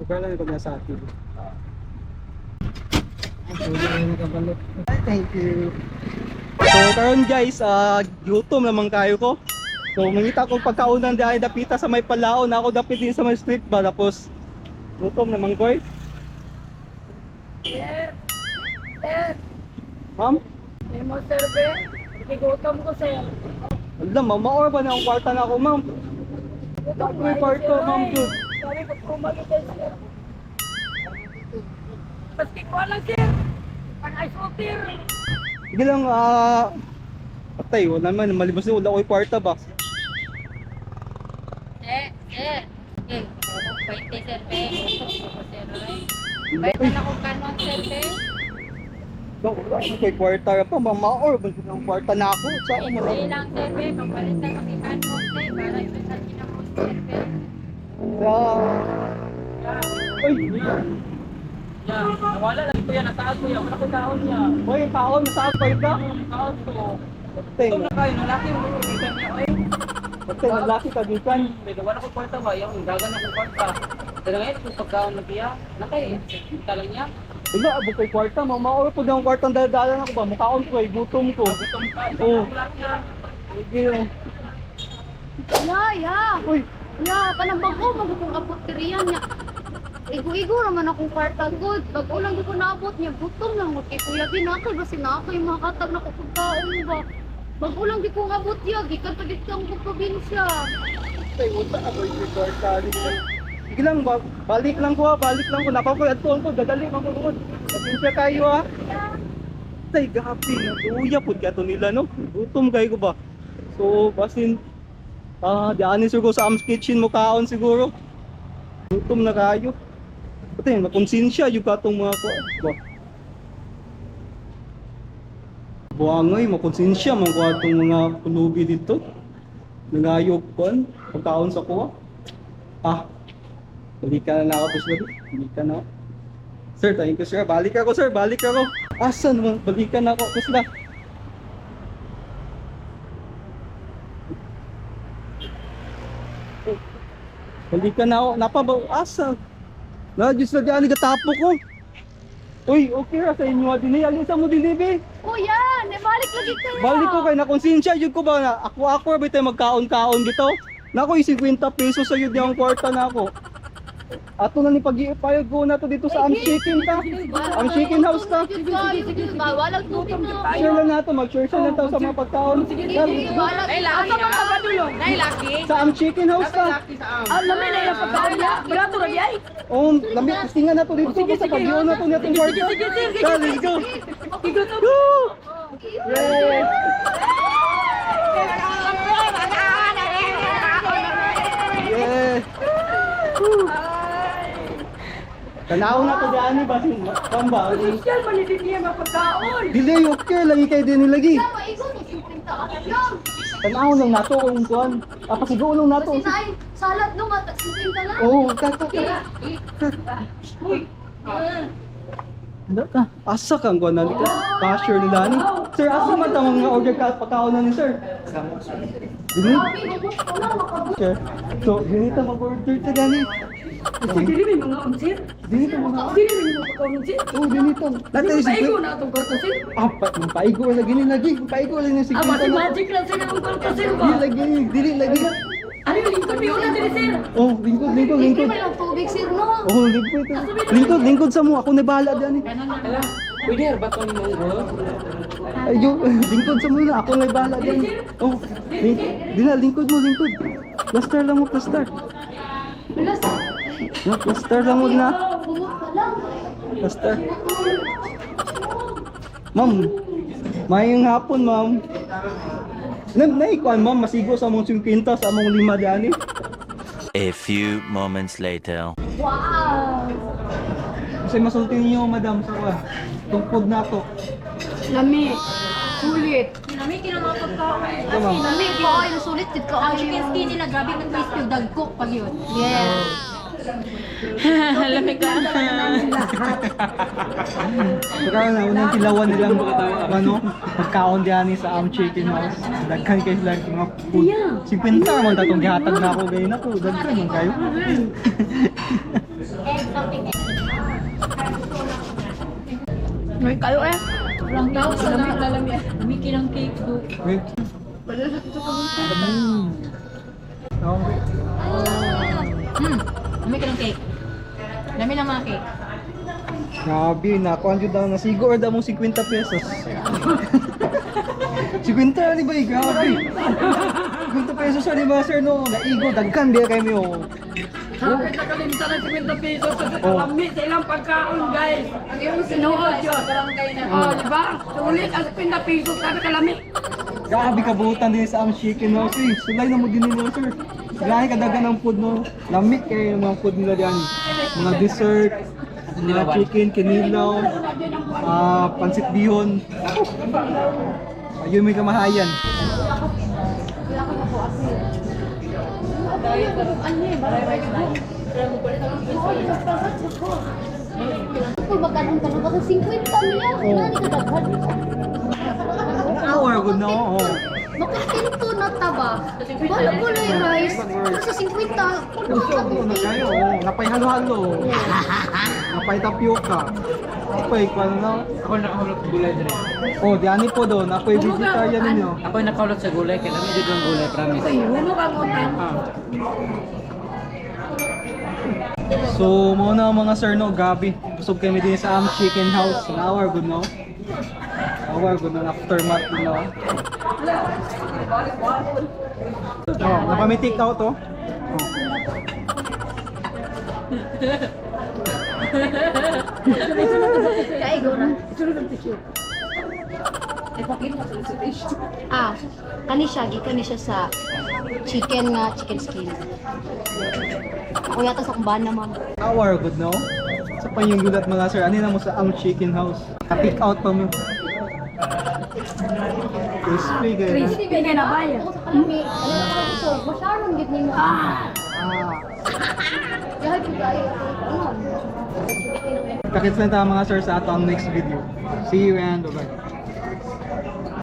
Lugar lang ito sa atin. Ay, thank you. So karon guys, gutom naman kayo ko. So mangita ko pagkaunan dahil dapita sa may palaon, ako dapit din sa may street ba, tapos gutom naman ko eh. Sir, sir, Ma'am, may mo sir be. Gigutom ko sir. alam, ma'am, maor ba na ang kwarta na ako, ma'am? Gutom May kayo, kwarta, sir, ma'am, ay. Jud. Sabi ko kumagitay sir. Maski ko lang sir. Pang ice water. Sige lang, patay, wala naman, malibos na, wala ko yung kwarta ba? Sir, sir. Eh, 20 sir be. Gutom ko sir oy. Wala Bayad na akong kanon sir be. wala ko yung kwarta pa, ma'am, maor ba ang kwarta na ako? Sa ako man. Hindi lang sir be, papalit na kami kanon sir para sa kinahon sir be. Sa... Uy, Ya, nawala lang ito yan. Nasa ko yan. Wala ko taon niya. uy, kaon, saan pa ito? Taon ko. Patay, Ito na kayo. Nalaki mo yung gikan niya. Ay, patay, nalaki ka gikan. may wala ko kwarta ba? Yung dagan ako kwarta. Pero ngayon, kung pagkaon na biya, nakay, talang niya. Wala, abot kay kwarta, ma'am, maor po ang kwarta ang daladalan ako ba? Mukhaon ko eh, gutom ko. Gutom ka. Oo. Wala niya. Sige, oh. Ya, ya. Uy, Ya, kanang bago magupong abot diri niya. Igo-igo raman akong kwarta good. Bago lang di ko naabot niya, gutom lang gud kay Kuya Binakal basi na ako yung mga katag na ko pagkaon ba. Bago lang di ko abot ya, gikan pa dito ang probinsya. patay, wala ako yung kwarta. Sige lang, balik lang ko ha, balik lang ko. Napapoy, adtuon ko, dadali man ko doon. Pasensya kayo ha. Tay, gabi, naduya po kaya to nila, no? Gutom kayo ko ba? So, basin, daanin siguro sa Am's Kitchen mo kaon siguro. Gutom na kayo. Patay, makonsensya yung katong mga ko. Ba? Buwangoy, makonsensya man ko atong mga pulubi dito. Nangayog kon, pagkaon sa kuha. Ah, balikan na ako sir. Balikan na ako. Sir, thank you sir. Balik ako sir, balik ako. Asan mo? Balikan na ako. Tapos na. Balikan na ako. Napa ba? Asa? Na, Diyos na diyan, gatapo ko. Uy, okay ra sa inyo din. Alin sa mo din, be? Kuya, nabalik lagi kayo. Balik ko kay nakonsensya yun ko ba na ako ako ba tayo magkaon-kaon dito? Nako yung 50 pesos sa yun ang kwarta na ako. Ato na ni pag-iipayag ko na to dito sa Am Chicken ta. Am Chicken House ta. Walang tubig na. Share lang nato, mag-share siya lang tayo sa mga pagkaon. Sige, wala. Asa man ka ba dulong? Sa Am Chicken House ta. Ah, lami na yung pagkaon niya. Barato ra ay. Oh, lami testingan na to dito sa pag-ion na to niya itong kwarta. Sige, sige. Ta, let's go. Gigutom. Woo! Yay! Yeah! Woo! Tanaw na to dyan ba sin pamba. Social man ni niya mapagkaon. Dili okay lagi kay din lagi. Maigo ni 50 ako lang. Tanaw lang nato kung kuan. Pasiguro lang nato. Kasi na ay salad no nga tag 50 lang. Oh, ta ta ta. Uy. Ano ka? Asa kang kuan nani ka? Cashier nila ni. Sir, asa man ta mga order ka pagkaon na ni sir? Dili. Grabe, gubot ko lang makabot. Sir. So, dili ta mag-order ta gani. Dili may mga on sir. Dili ta mga Dili may mga pagkaon sir. Oh, dili ta. Lahat Dili paigo na atong kwarta sir. Ah, paigo lagi ni lagi. Paigo lagi ni Ah, basi magic lang sir ang kwarta sir ba? Dili lagi, dili lagi. Ano yung lingkod may una dili sir? Oh, lingkod, lingkod, Libre lingkod. man lang tubig sir no. Oh, lingkod. Lingkod, lingkod sa mo. Ako na bahala diyan eh. Ala, pwede ba ito ni Monggo? Ay, yo, lingkod sa muna. Ako na bahala diyan. Oh, lingkod. Dina, lingkod mo, lingkod. Plaster lang mo, plaster. Bilas. No, plaster lang mo na. Bumot ka lang. Plaster. Ma'am, mayong hapon, ma'am. Na, naikuan, ma'am, masigo sa among 50 sa among lima diyan eh. A few moments later. Wow! Kasi masulti ninyo, madam, sa kuan. Tungkod na to. Lami. Sulit. Lami kina mga pagkaon. Ito, ma'am. Lami ko ay sulit jud ka Ang chicken skin nila grabe ng crispy dagko pag yun. Yes. Lamig ka. Saka na unang tilawan nilang ano, pagkaon diyan sa Am Chicken House. Daghan kay sila mga food. 50 man tatong gihatag na ako gay nako, daghan man kayo. May kayo eh. Walang tao sa lalami. Umiki ng cake do. Wait. Okay. Umiki ng cake. Lami ng mga cake. Grabe, nakuha jud na nasigo or mong 50 pesos. 50 di ba? Eh, grabe. 50 pesos di ba, sir, no? Naigo, daghan biya kayo mo. Sakit na kalimtan ng 50 pesos sa Oh. kalami sa ilang pagkaon, guys. Ang iyong sinuod yun. Oh, di ba? Sulit ang 50 pesos sabi kalami. Grabe kabutan din sa Am Chicken House eh. Sulay na mo din nila, sir. Grabe kadagan ng food, no? Lamig kayo yung mga food nila diyan. Mga dessert, mga chicken, kinilaw, pansit bihon. Ako. Ayun may kamahayan. Kung magkanong tanong ba 50 niya, wala ni kadaghan. Hour good na, oo. Makontento na ta ba? Wala ko lang yung rice. Pero sa 50, kung Gusto ko na kayo, oh. Napay halo-halo. Napay tapioca. Napay kwan na. Ako nakahulot sa gulay dre. Oh, diani po do, nakoy vegetarian ninyo. Ako nakahulot sa gulay kay lami jud ang gulay, promise. Humo kang utang. So, mo na mga sir no, gabi. Busog kami din sa Am Chicken House. An hour good no. Hour good no aftermath din no. Oh, napami take out oh. Oh. Kaigo na. Ah, kani siya, gikan ni siya sa chicken nga, chicken skin. Ako yata sa kumbana, ma'am. Hour good no. Sa pa yung gulat mga sir, ano na mo sa Am Chicken House? Ka-take out pa mo. Crispy kayo. Crispy kay na ba? Ako sa kalami, ano na ako so, masyaron gid nimo. Ah! Yahay ko kayo. Ano? Kakits na tayo mga sir sa ato ang next video. See you and bye-bye.